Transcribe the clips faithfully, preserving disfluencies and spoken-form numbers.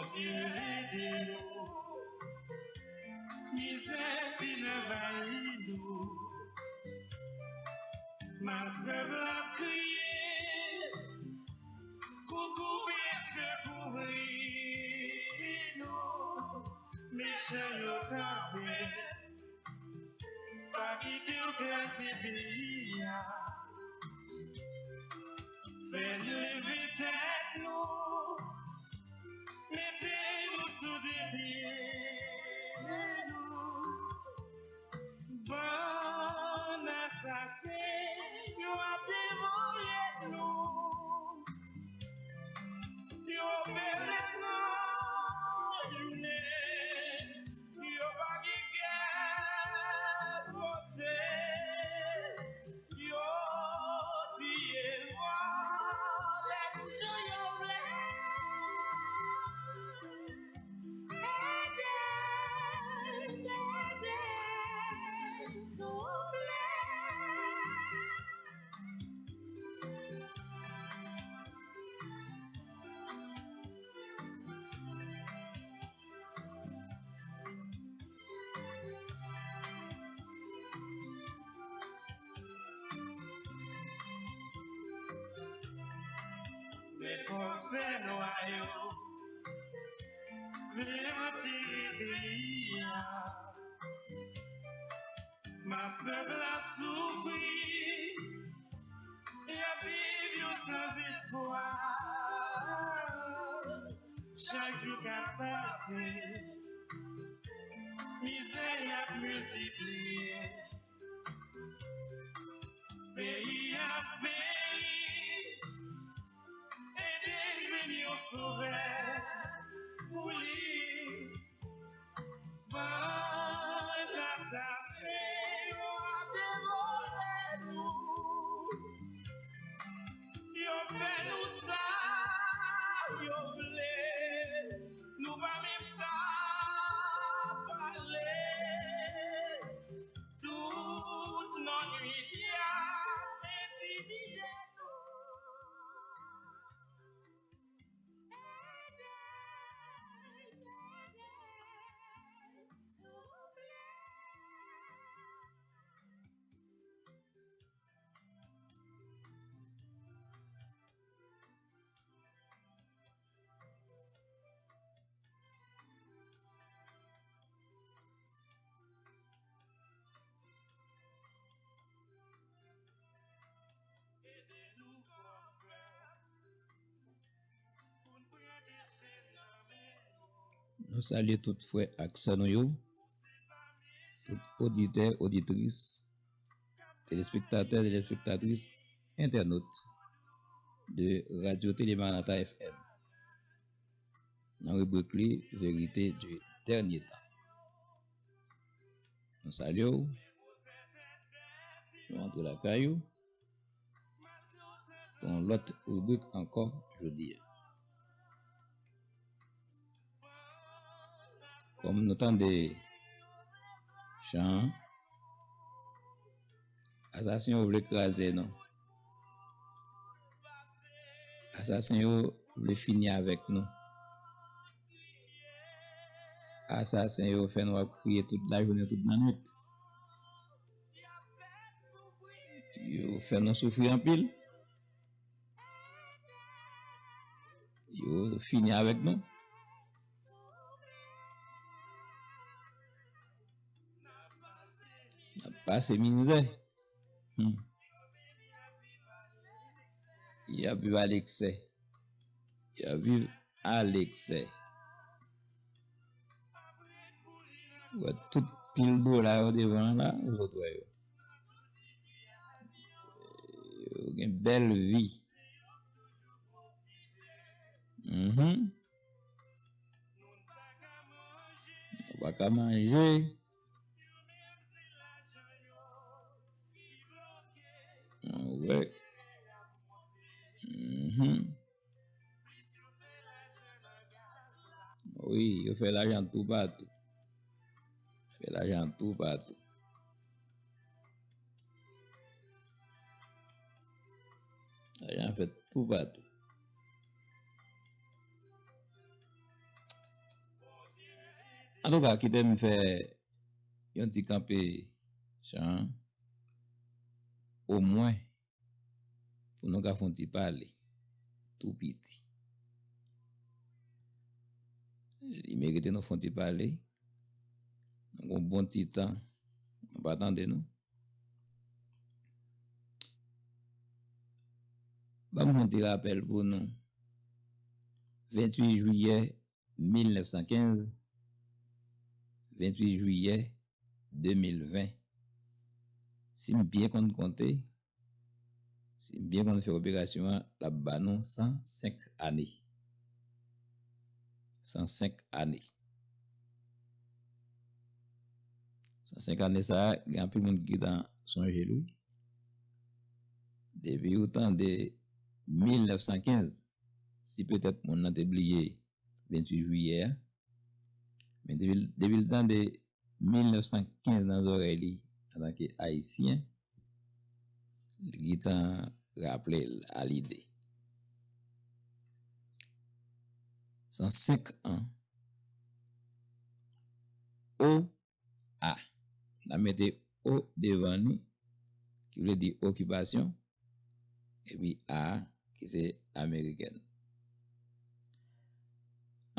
Dye ede nou. Mizè fin anvayi nou. Mas pèp la ap kriye. Koukou prèske kouvri nou. Mechan yo kanpe. Pa kite yo kraze peyi a. Fè n leve tèt nou. Mete nou sou de pye nou. Bann asasen yo ap devore nou. Yo pere nan jounen. Yo pa gen kè sote. Yo tiye vòlè kou jan yo vle. Ede, ede, souple. Men fòs fè nwa yo vle antere peyi a. Mas pèp la ap soufri, y ap viv yo sanzespwa. Chak jou k ap pase, mizè y ap miltipliye. Peyi ap peri, ede jwenn yon sovè pou li. Bann asasen yo ap devore nou. Yo fè nou sa yo vle. Nou pa menm ka pale. Tout lannwit y ap entimide nou. Ede, ede, souple. Nou salye tout frè ak sè nou yo, tout oditè, oditris, telespektatè, telespektatris, entènot de Radio Télé Maranatha F M. Nan ribrik li, Vérité du Dernier Temps. Nou salye w. Nou antre lakay ou. Pou yon lòt ribrik ankò jodi a. Kòm nou tande chan an, asasen yo vle kraze nou. Asasen yo vle fini avèk nou. Asasen yo fè nou ap kriye tout lajounen, tout lannwit. Yo fè nou soufri anpil. Yo fini avèk nou. N ap pase mizè. Hmm. Y ap viv a leksè. Y ap viv a leksè. Ou wè tout pil dola yo devan an la, ou sot wè yo. Yo gen bèl vi. Mhm. Yo pa ka manje. Anwè. Mhm. Wi, yo fè lajan toupatou. Fè lajan toupatou. Lajan fèt toupatou. Antouka, kite m fè yon ti kanpe chan an, omwen pou nou ka fè yon ti pale tou piti. Li merite nou fè yon ti pale. Nou gen yon bon ti tan nou pa tande nou. Ban m fè yon ti rapèl pou nou. Venntuit jiyè mil nèf san kenz, venntuit jiyè de mil ven. Si m byen konn konte, si m byen konn fè operasyon an, l ap ba nou san senk ane. San senk ane. San senk ane sa a, gen anpil moun ki gentan sonje l, wi. Depi ou tande mil nèf san kenz, si petèt moun nan te bliye venntuit jiyè a, men depi, depi l tande mil nèf san kenz nan zòrèy li antanke Ayisyen, li gentan raple l a lide. San senk an, O A. N a mete O devan li, ki vle di okipasyon, epi A, ki se amerikèn.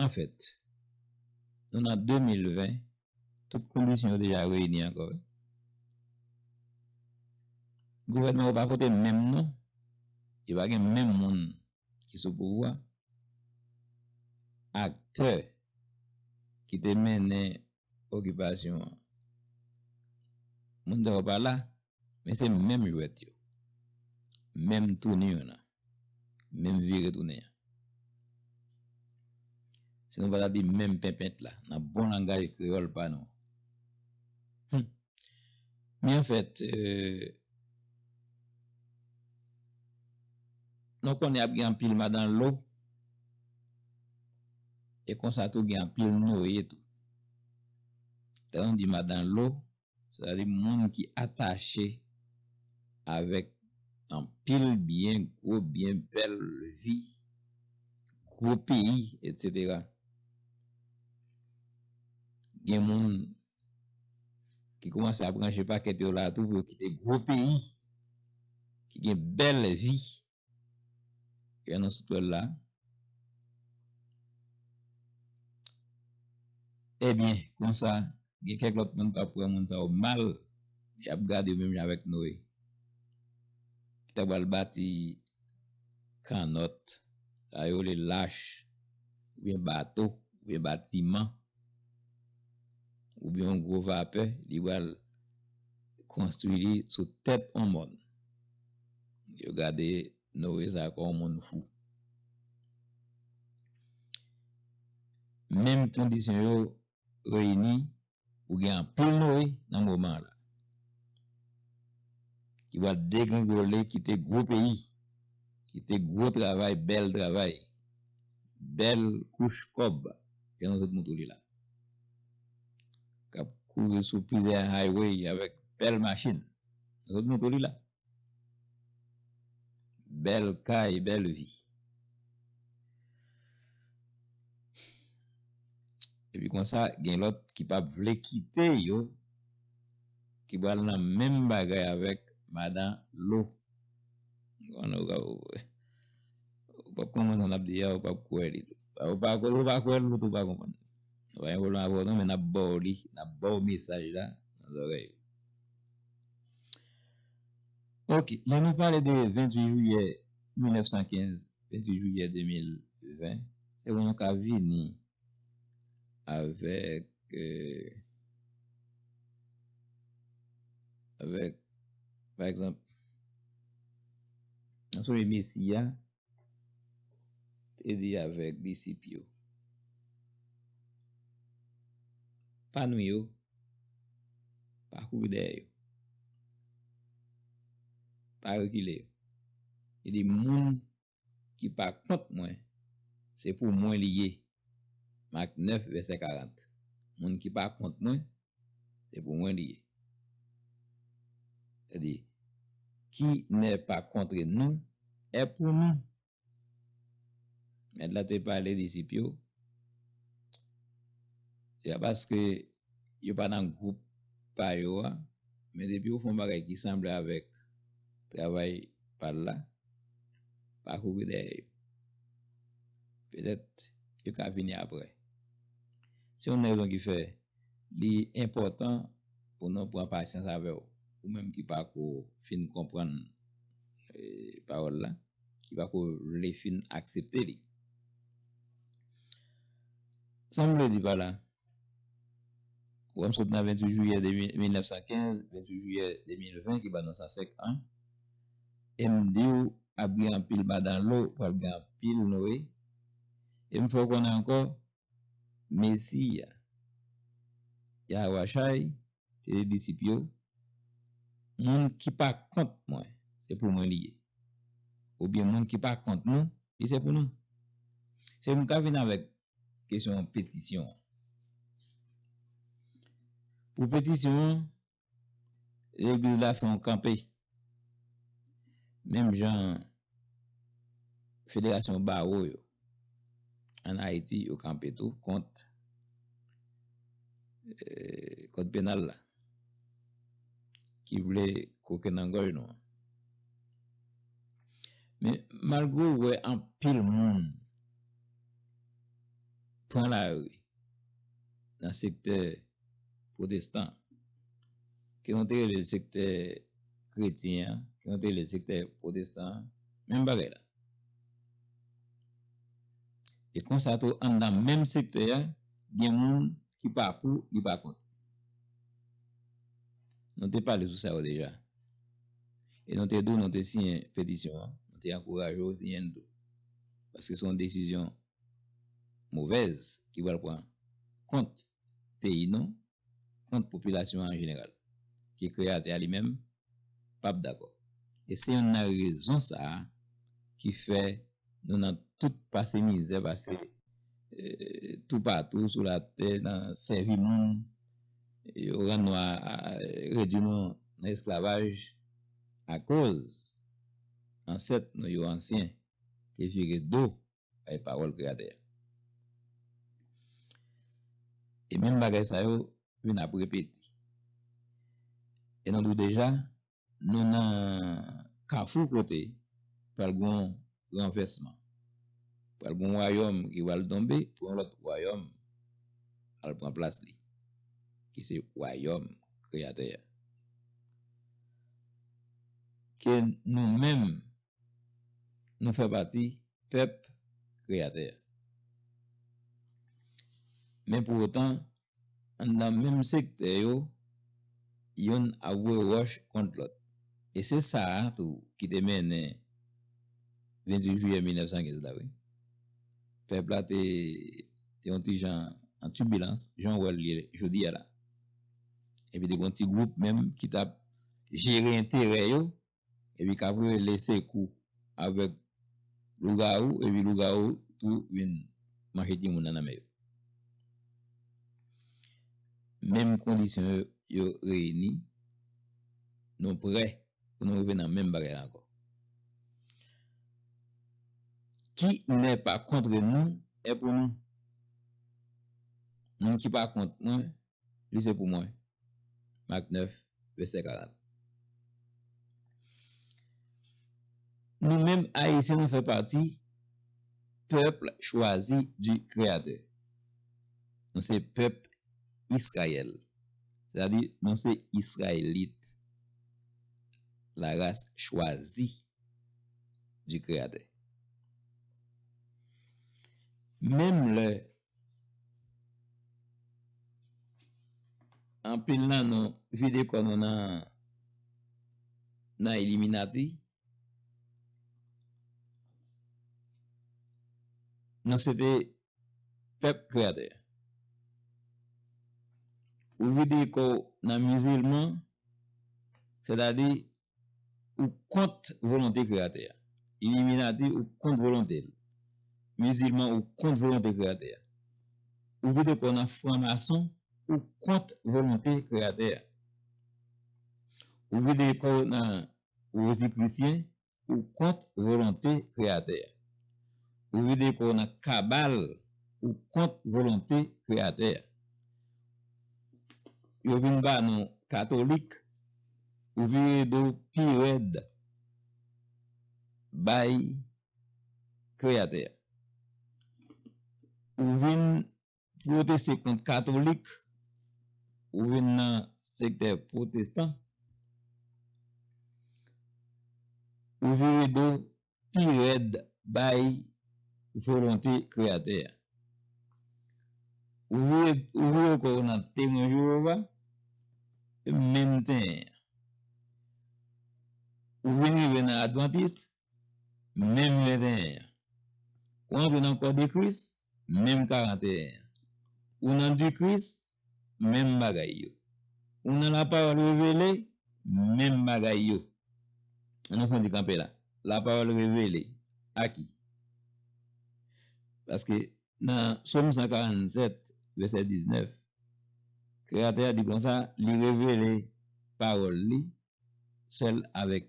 Anfèt, nou nan de mil ven, tout kondisyon yo deja reyini ankò, wi. Gouvènman yo pa pote menm non, yo pa gen menm moun ki sou pouvwa. Aktè ki te mennen okipasyon an, moun sa yo pa la, men se menm jwèt yo, menm touni yo nan, menm vire tounen an. Si nou pa ta di menm penpent la, nan bon langaj kreyòl pa nou. Hmm. Men anfèt, euh, nou konnen ap gen anpil madan lo, e konsa tou gen anpil noye tou. Lè nou di madan lo, sètadi moun ki atache avèk anpil byen, gwo byen, bèl vi, gwo peyi, etsetera. Gen moun ki kòmanse ap ranje pakèt yo la tou pou yo kite gwo peyi ki gen bèl vi. Yo nan sou twèl la. Ebyen, konsa, gen kèk lòt moun k ap pran moun sa yo mal, y ap gade yo menm jan avèk Noye. Ki ta pral bati kannòt, sa yo rele lach, oubyen bato, oubyen batiman, oubyen yon gwo vapè, li pral konstwi li sou tèt yon mòn. Yo gade Noye sa kòm yon moun fou. Menm kondisyon yo reyini pou gen anpil Noye nan moman an la, ki pral degrengole, kite gwo peyi, kite gwo travay, bèl travay, bèl kouch kòb, jan nou sot montre w li la, k ap kouri sou plizyè highway avèk bèl machin, nou sot montre w li la. Bèl kay, bèl vi. Epi konsa, gen lòt ki p ap vle kite yo, ki pral nan menm bagay avèk madan Lo. Ou konnen, ou ka, ou, ou p ap konprann sa n ap di a, ou p ap kwè li tou. Ou pa, ou pa kwè l, ou tou pa konprann. Nou pa gen pwoblèm avè w non, men n ap ba w li, n ap ba w mesaj la nan zòrèy ou. Ok, lè nou pale de venntuit jiyè mil nèf san kenz, venntuit jiyè de mil ven, se pou nou ka vini avèk, euh, avèk, pa egzanp, nan sonje Mesi a, te di avèk disip yo, pa nwi yo, pa kouri dèyè yo, pa rekile yo. Li di, moun ki pa kont mwen, se pou mwen li ye. Mak nèf, vèsè karant. Moun ki pa kont mwen, se pou mwen li ye. Sa di, qui n'est pas contre nous est pour nous. Mèt la te pale disip yo, Se pa paske yo pa nan gwoup pa yo a, men depi yo fè yon bagay ki sanble avèk travay pa l la, pa kouri dèyè yo. Petèt, yo ka vini apre. Se youn nan rezon ki fè li enpòtan pou nou pran pasyans avè w. Ou menm ki pako fin konprann, eh, pawòl la, ki pako vle fin aksepte li. Sa m vle di pa la, ou wè m sot nan venntuit jiyè de mil, mil nèf san kenz, venntuit jiyè de mil ven ki ba nou san senk an, e m di w ap gen anpil madanlo, pral gen anpil Noe, e m fè w konnen ankò, Mesi a, Yahweh Shai, te di disip yo, moun ki pa kont mwen, se pou mwen li ye. Oubyen moun ki pa kont nou, li se pou nou. Se pou m ka vin avèk kesyon petisyon an. Pou petisyon an, legliz la fè yon kanpe. Menm jan federasyon bawo yo ann Ayiti, yo kanpe tou kont, eh, kòd penal la, ki vle koke nan gòj nou an. Men malgre w wè anpil moun pran lari nan sektè pwotestan, ke nou te rele sektè kretyen an, ke nou te rele sektè pwotestan an, menm bagay la. E konsa tou, anndan menm sektè a, gen moun ki pa pou, li pa kont. Nou te pale sou sa yo deja. E nou te di w, nou te siyen petisyon an, nou te ankouraje w siyen l tou. Paske se yon desizyon movèz ki pral pran kont peyi nou, kont popilasyon an an jeneral, ke Kreyatè a li menm p ap dakò. E se youn nan rezon sa a ki fè nou nan tout pase mizè, pase, eh, toupatou sou latè, nan sèvi moun, yo rann nou a, a, redui nou nan esklavaj akoz ansèt nou yo ansyen te vire do bay pawòl Kreyatè a. E menm bagay sa yo vin ap repete. E nou di w deja, nou nan kafou kote pral gen yon ranvèsman. Pral gen yon wayòm ki pral tonbe pou yon lòt wayòm al pran plas li, ki se wayòm Kreyatè a. Ke nou menm, nou fè pati pèp Kreyatè a. Men pou otan, anndan menm sektè yo, youn ap voye wòch kont lòt. E se sa a tou ki te mennen venntuit jiyè mil nèf san kenz la, wi. Pèp la te, te yon ti jan an tibilans, jan w wè l ye jodi a la. Epi te gen yon ti gwoup menm ki t ap jere enterè yo, epi k ap rele sekou avèk lougawou, epi lougawou tou vin manje timoun nan nan men yo. Menm kondisyon yo, yo reyini, nou prè pou nou rive nan menm bagay la ankò. Qui n'est pas contre nous est pour nous. Moun ki pa kont mwen, li se pou mwen. Mak nèf, vèsè karant. Nou menm Ayisyen, nou fè pati pèp chwazi di Kreyatè. Nou se pèp Izrayèl. Sètadi, nou se Izrayelit, la race choisie du Créateur. Menm lè anpil nan nou vide kò nou nan, nan Illuminati, nou se te pèp Kreyatè a. Ou vide kò w nan mizilman, sètadi ou kont volonte Kreyatè a. Illuminati, ou kont volonte l. Mizilman, ou kont volonte Kreyatè a. Ou vide kò w nan franmason, ou kont volonte Kreyatè a. Ou vide kò w nan Wozikrisyen, ou kont volonte Kreyatè a. Ou vide kò w nan Kabal, ou kont volonte Kreyatè a. yo vin ba nou katolik, ou vire do pi rèd bay Kreyatè a. Ou vin pwoteste kont katolik, ou vin nan sektè pwotestan, ou vire do pi rèd bay volonte Kreyatè a. Ou vire, ou vire kò w nan Temwen Jewova, menm tenyen an. Ou vin rive nan Advantis, menm venteyen an. Ou antre nan Kò de Kris, menm karanteyen an. Ou nan Di Kris, menm bagay yo. Ou nan Lapawòl Revele, menm bagay yo. Ann nou fè yon ti kanpe la. Lapawòl revele a ki? Paske nan Sòm san karannsèt, vèsè diznèf, Kreyatè a di konsa, li revele pawòl li sèl avèk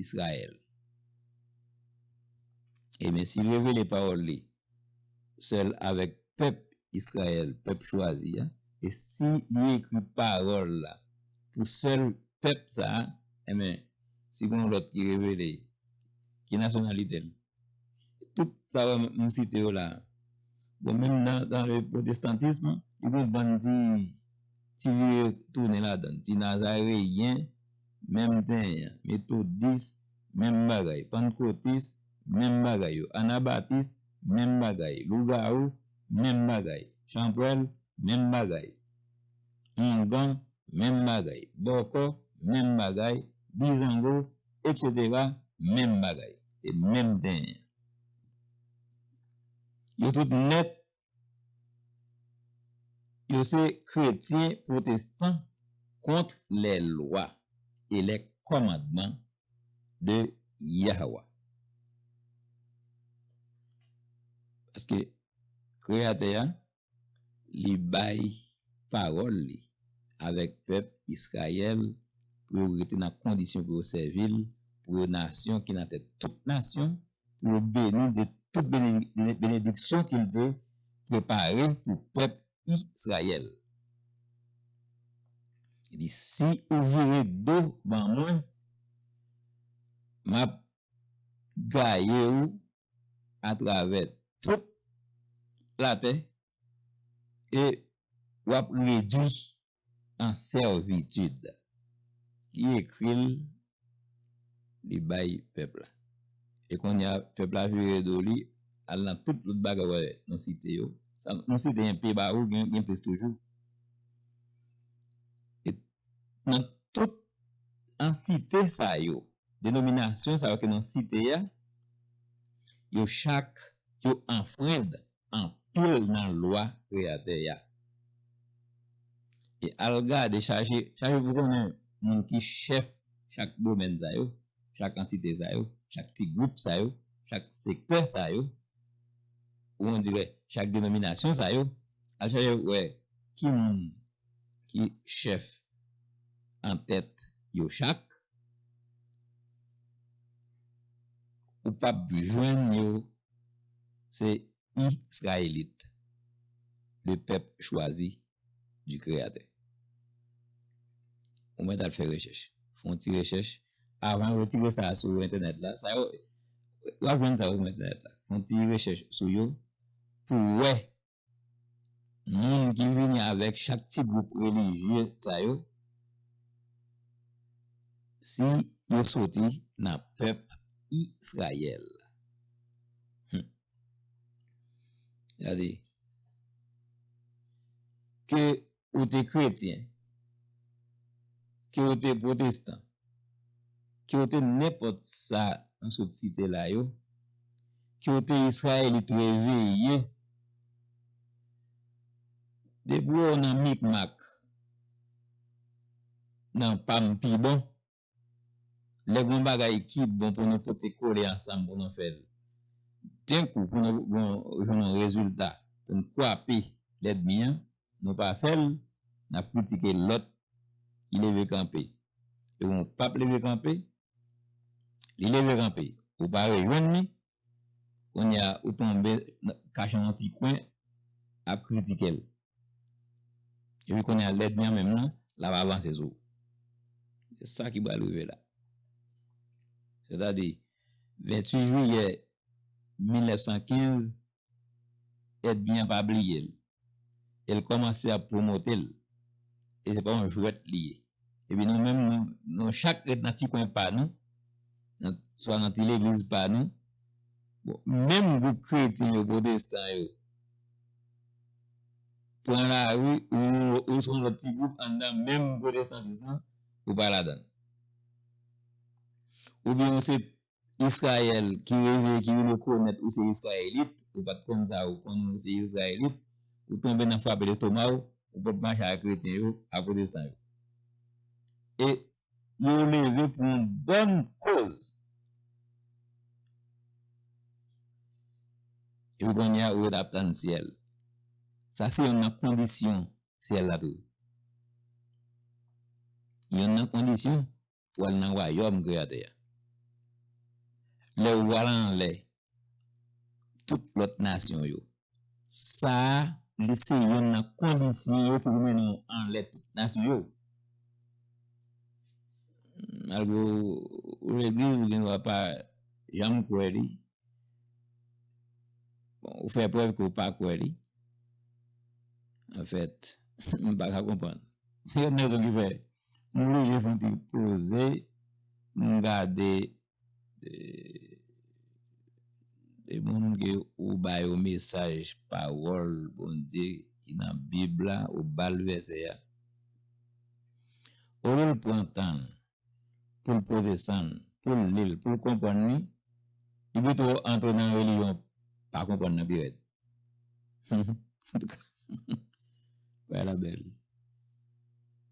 Izrayèl. Ebyen, si l revele pawòl li sèl avèk pèp Izrayèl, pèp chwazi a, e si li ekri pawòl la pou sèl pèp sa a, ebyen, si gen yon lòt ki revele, ki nasyonalite l? Tout sa w wè m site yo la a. Bon, menm nan, nan le pwotestantism, li gen yon bann ti, ti vire tounen ladan l. Ti nazareyen, menm tenyen an. Metodis, menm bagay. Pannkotis, menm bagay yo. Anabatis, menm bagay. Lougawou, menm bagay. Chanpwèl, menm bagay. Oungan, menm bagay. Bòkò, menm bagay. Bizango, etsetera, menm bagay. E menm tenyen an. Yo tout nèt, yo se kretyen pwotestan contre les lois et les commandements de Yahweh. Paske Kreyatè a, li bay pawòl li avèk pèp Izrayèl pou yo rete nan kondisyon pou yo sèvi l, pou yo nasyon ki nan tèt tout nasyon, pou yo beni de tout bene-, bene-, benediksyon ke l te prepare pou pèp Izrayèl. Li di, si ou vire do ban mwen, m ap gaye w atravè tout latè e w ap redui an sèvitid. Li ekri l, li bay pèp la. E kounye a, pèp la vire do li, al nan tout lòt bagay, wè, nou site yo. Sa, nou site enpe ba ou, gen, gen plis toujou. E nan tout antite sa yo, denominasyon sa yo ke nou site a, yo chak, yo anfrenn anpil nan lwa Kreyatè a. E al gade, chache, chache pou konnen moun ki chèf chak domèn sa yo, chak antite sa yo, chak ti gwoup sa yo, chak sektè sa yo, ou on dirè chak denominasyon sa yo, al chache wè ki moun ki chèf an tèt yo chak, ou p ap jwenn yo se Izrayelit, le pèp chwazi du Créateur. Ou mèt al fè rechèch. Fè yon ti rechèch. Avan yo retire sa sou entènèt la, sa yo, w ap jwenn sa sou entènèt la. Fè yon ti rechèch sou yo pou w wè moun ki vini avèk chak ti gwoup relijye sa yo, si yo soti nan pèp Izrayèl. Hmm. Gade, ke ou te kretyen, ke ou te pwotestan, ke ou te nenpòt sa nou sot site la yo, ke ou te Izrayelit reveye, depi w nan mikmak, nan pa m pi bon, lè gon bagay ki bon pou nou pote kole ansanm pou nou fè l, denkou pou nou gon, jwenn yon rezilta, pou n kwape lènmi an, nou pa fè l, n ap kritike lòt ki leve kanpe. E w p ap leve kanpe, li leve kanpe, ou pa rejwenn li, kounye a ou tonbe kache nan yon ti kwen ap kritike l. Epi kounye a lènmi an menm nan, l ap avanse sou ou. Se sa ki pral rive la. Sètadi, venntuit jiyè mil nèf san kenz, ènmi an pa bliye l. E l kòmanse ap pwomote l. E se pa yon jwèt li ye. Epi nou menm, nou, nou chak ret nan ti kwen pa nou, nan, swa nan ti legliz pa nou. Bon, menm gwoup kretyen yo, pwotestan yo, pran lari, ou, ou sou yon lòt ti gwoup anndan menm pwotestantis lan, ou pa ladan l. Oubyen ou se Izrayèl ki rive, ki vin rekonèt ou se Izrayelit, ou pa t konn sa, ou konnen ou se Izrayelit, ou tonbe nan frape lestoma w, ou p ap mache ak kretyen yo, ak pwotestan yo. E yo leve pou yon bòn koz. Epi kounye a, ou ret ap tann syèl. Sa se youn nan kondisyon syèl la tou. Youn nan kondisyon pou al nan wayòm Kreyatè a. Lè ou al anlè tout lòt nasyon yo, sa a, li se youn nan kondisyon yo ki pou mennen w anlè tout nasyon yo. Malgre ou, ou legliz, ou gen dwa pa janm kwè li. Bon, ou fè prèv ke ou pa kwè li. Anfèt, m pa ka konprann. Se youn nan rezon ki fè m oblije fè yon ti poze, m gade, e, de moun ke ou ba yo mesaj pawòl Bondye ki nan Bib la, ou ba l vèsè a. Olye l pran tan l pou l poze san l, pou l li l, pou l konprann li, li pito antre nan relijyon pa konprann nan pi rèd. Antouka, bagay la bèl.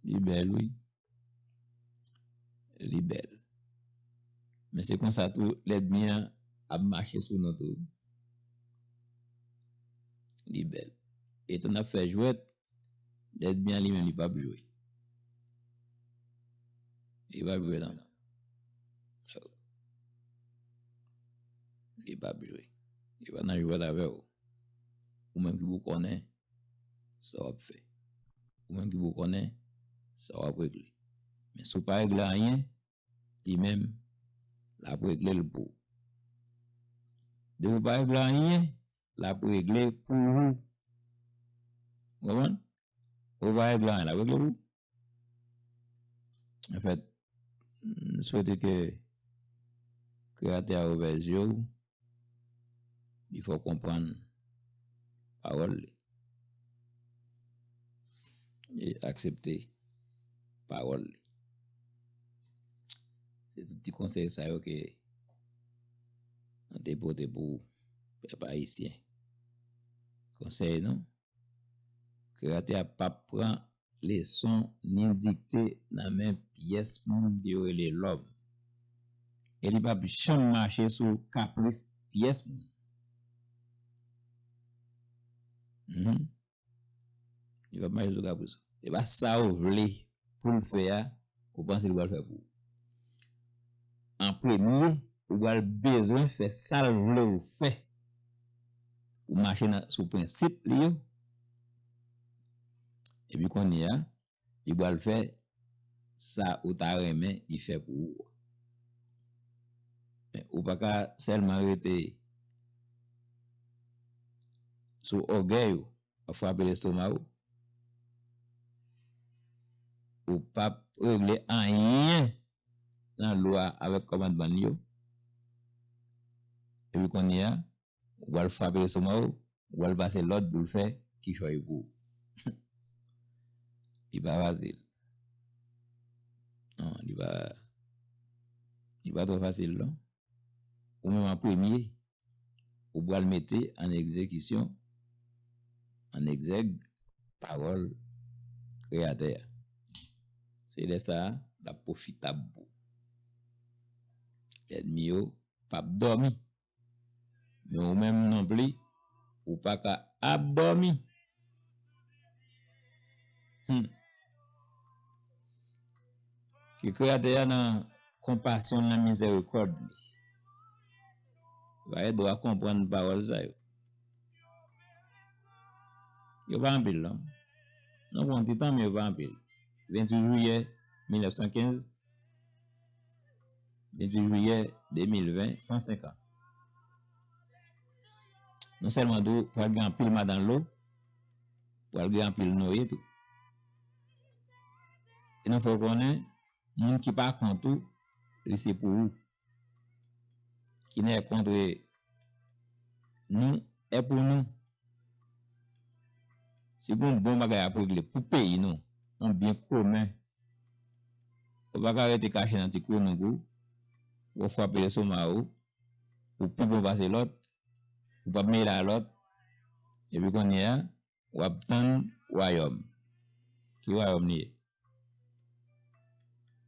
Li bèl, wi. Li bèl. Men se konsa tou, lènmi an ap mache sou nou tou. Li bèl. E tan n ap fè jwèt, lènmi an li menm, li p ap jwe. Li p ap jwe, non. Li p ap jwe. Li pa nan jwèt avè w. Ou menm ki pou konnen sa w ap fè. Ou menm ki pou konnen sa w ap regle. Men si w pa regle anyen, li menm, l ap regle l pou ou. Depi w pa regle anyen, l ap regle pou ou. Ou konprann? Ou pa regle anyen, l ap regle pou ou. Anfèt, m swete ke Kreyatè a ouvè zye w, li fè w konprann pawòl li. E aksepte pawòl li. Se tout ti konsèy sa yo ke mwen te pote pou pèp ayisyen. Konsèy nou, Kreyatè a p ap pran leson ni dikte nan men pyès moun ke yo rele lòm. E li p ap janm mache sou kapris pyès moun. Mhm. Li p ap mache sou kapris ou. Se pa sa ou vle pou l fè a, ou panse li pral fè pou ou. An premye, ou pral bezwen fè sa l vle ou fè. Ou mache nan, sou prensip li yo. Epi kounye a, li pral fè sa ou ta renmen li fè pou ou. Men ou pa ka sèlman rete sou ògèy ou, ap frape lestoma ou. Ou p ap regle anyen nan lwa avèk kòmandman l yo. Epi kounye a, ou pral frape lestoma ou, ou pral pase lòd pou l fè kichòy pou ou. Li pa fasil. Non, li pa, li pa twò fasil, non. Ou menm an premye, ou pral mete an egzekisyon, an egzèg, pawòl Kreyatè a. Se lè sa a, l ap pwofitab pou ou. Lènmi yo p ap dòmi. Men ou menm nonpli, ou pa ka ap dòmi. Hmm. Ke Kreyatè a nan konpasyon l, nan mizèrikòd li, va ede w a konprann pawòl sa yo. Yo pa anpil, non. Nou pran ti tan, men yo pa anpil. venntuit jiyè mil nèf san kenz, venntuit jiyè de mil ven, san senk an. Non sèlman dlo, pral gen anpil madan dlo, pral gen anpil noye tou. E nou fè w konnen, moun ki pa kont ou, li se pou ou. Qui n'est contre nous est pour nous. Si gen yon bon bagay ap regle pou peyi nou, yon byen komen, ou pa ka rete kache nan ti kounouk ou, ou frape estoma ou, ou pi bon pase lòt, ou p ap mele a lòt, epi kounye a, w ap tann wayòm. Ki wayòm li ye?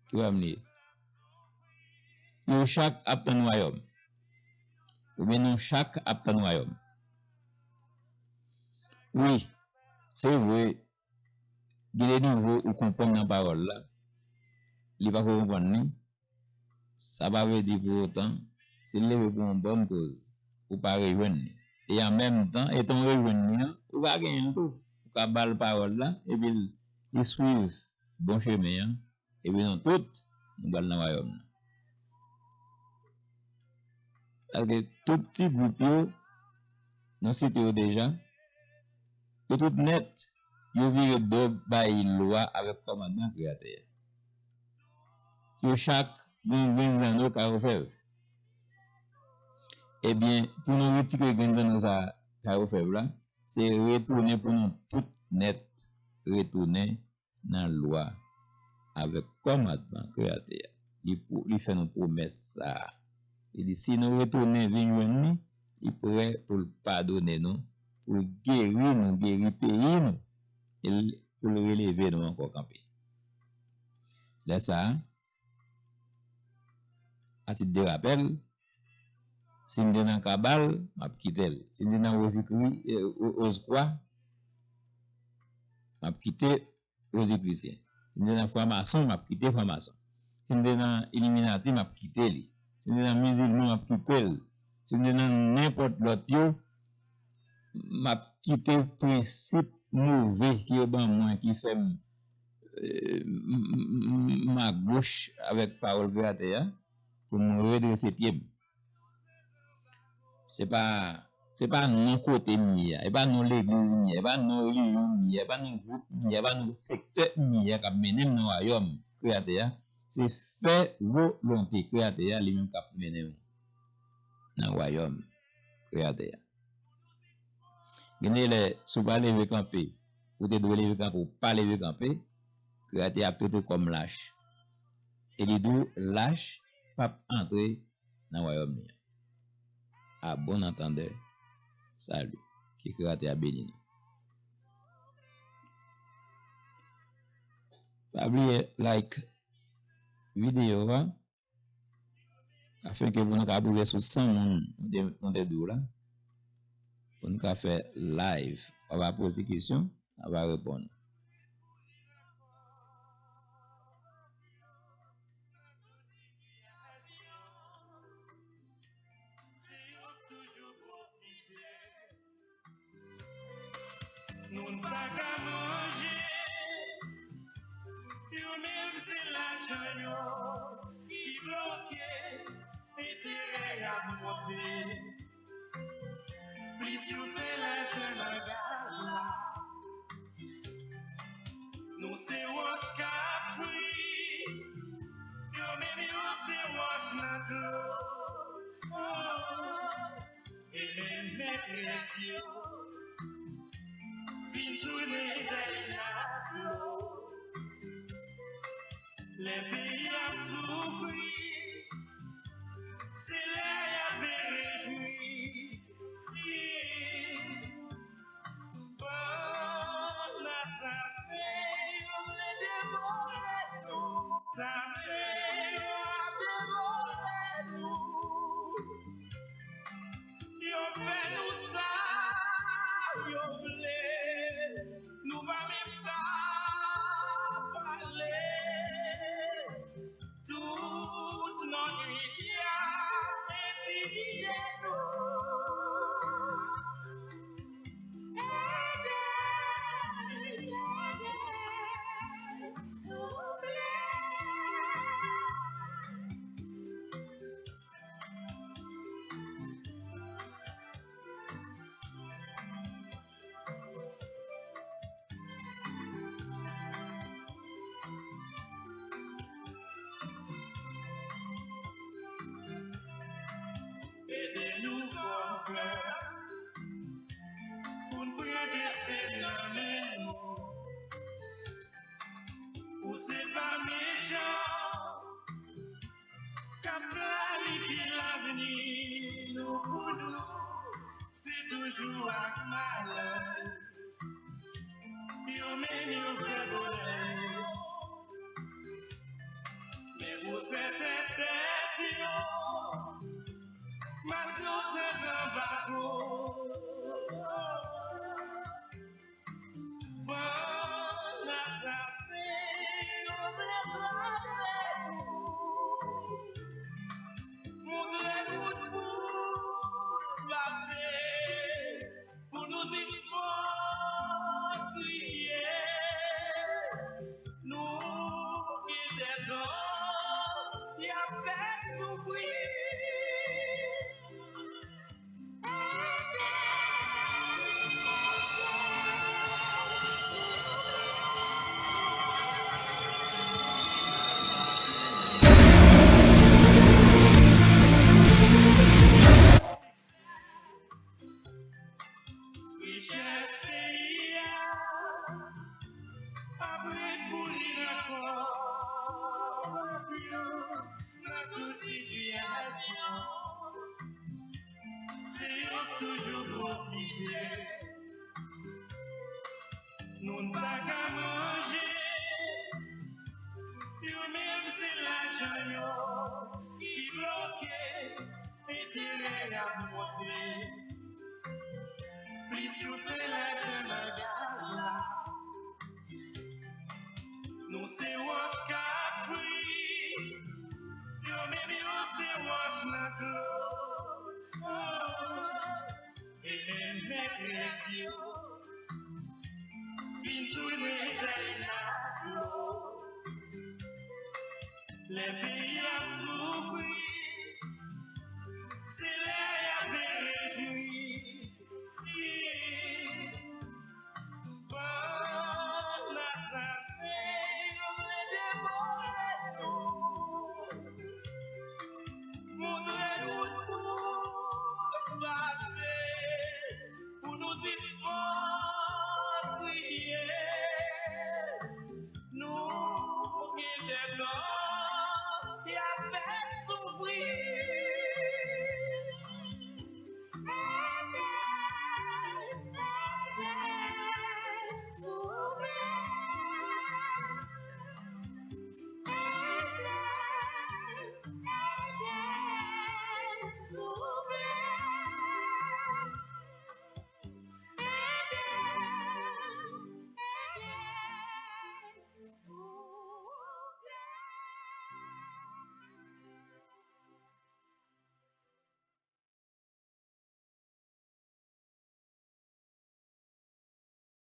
Ki wayòm li ye? Yo chak ap tann wayòm. Oubyen nou chak ap tann wayòm. Wi, se vre, gen de nivo ou konprann nan pawòl la, li pa ko konprann li. Sa pa vle di pou otan, si l leve pou yon bòn koz, ou pa rejwenn li. E an menm tan, etan w rejwenn li an, ou ka genyen l tou. Ou ka ba l pawòl la, epi l, li swiv bon chemen an, epi nou tout, nou pral nan wayòm nan. Paske tout ti gwoup yo, nou site yo deja, yo tout nèt, yo vire do bay lwa avèk kòmandman Kreyatè a. Yo chak gen yon grenn zanno kay ofèv. Ebyen, pou nou retire grenn zanno sa kay ofèv la, se retounen pou nou tout nèt, retounen nan lwa avèk kòmandman Kreyatè a. Li, li fè nou pwomès sa a. Li di, si nou retounen vin jwenn li, li prè pou l padone nou, pou l geri nou, geri peyi nou, e l, pou l releve nou ankò kanpe. Lè sa a, a tit de rapèl, si m te nan kabal, m ap kite l. Si m te nan Wozikri, eh, O-, Ozkwa, m ap kite Wozikrisyen. Si m te nan franmason, m ap kite franmason. Si m te nan Iliminati, m ap kite li. Si m te nan mizilman, m ap kite l. Si m te nan nenpòt lòt yo, m ap kite prensip move ke yo ban mwen, ki fè m, eh, m, m, m, m agoch avèk pawòl Kreyatè a, pou m redrese pye m. Se pa, se pa non kote m ye a, e pa non legliz m ye a, e pa non relijyon m ye a, e pa non gwoup m ye a, e pa non sektè m ye a k ap mennen m nan wayòm Kreyatè a. Se fè volonte Kreyatè a, li menm k ap mennen w nan wayòm Kreyatè a. Gen de lè, si w pa leve kanpe, ou te dwe leve kanpe, ou pa leve kanpe, Kreyatè a ap trete w kòm lach. E li di w, lach p ap antre nan wayòm li an. A bon antandè, sali. Ke Kreyatè a beni nou. Pa bliye like videyo a, afenke pou nou ka rive sou san moun, nou te, nou te di w la, pou nou ka fè live. W ap poze kesyon, n ap reponn. Nou n pa ka manje, yo menm se lajan yo ki bloke enterè y ap monte. Plis yo fè lajan nan gaz la, nou se wòch k ap fri, yo menm yo se wòch nan dlo. Oh, e menm metrès yo vin tounen dèyè dlo. Lè peyi ap soufri, se lè y ap byen rejwi. Bann asasen yo vle devore nou. Asasen yo ap devore nou. Yo fè nou sa yo vle. Nou pa menm ka pale. Tout lannwit y ap entimide nou. Ede, ede. Nou fò kè pou n pran desten nan men nou. Ou se pa mechan k ap planifye lavni nou pou nou, se toujou ak malè. Yo menm yo fè bonè. Men pou sèten tèt yo, malgre w tenten bako, bann asasen yo vle kraze nou. Montre kout poud pase pou nou sispann kriye. Nou ki tèt ann y ap fè soufri. Richès peyi a ap ret pou li nan kò nou, nan tout sitiyasyon. Se yo k toujou pwofite. Nou n pa ka manje. Yo menm se lajan yo ki bloke, enterè y ap monte. Plis yo fè lajan nan gaz la. Nou se wòch k ap fri, yo menm yo se wòch nan dlo. Oh, e menm metrès yo vin tounen dèy nan dlo. Lè peyi ap soufri,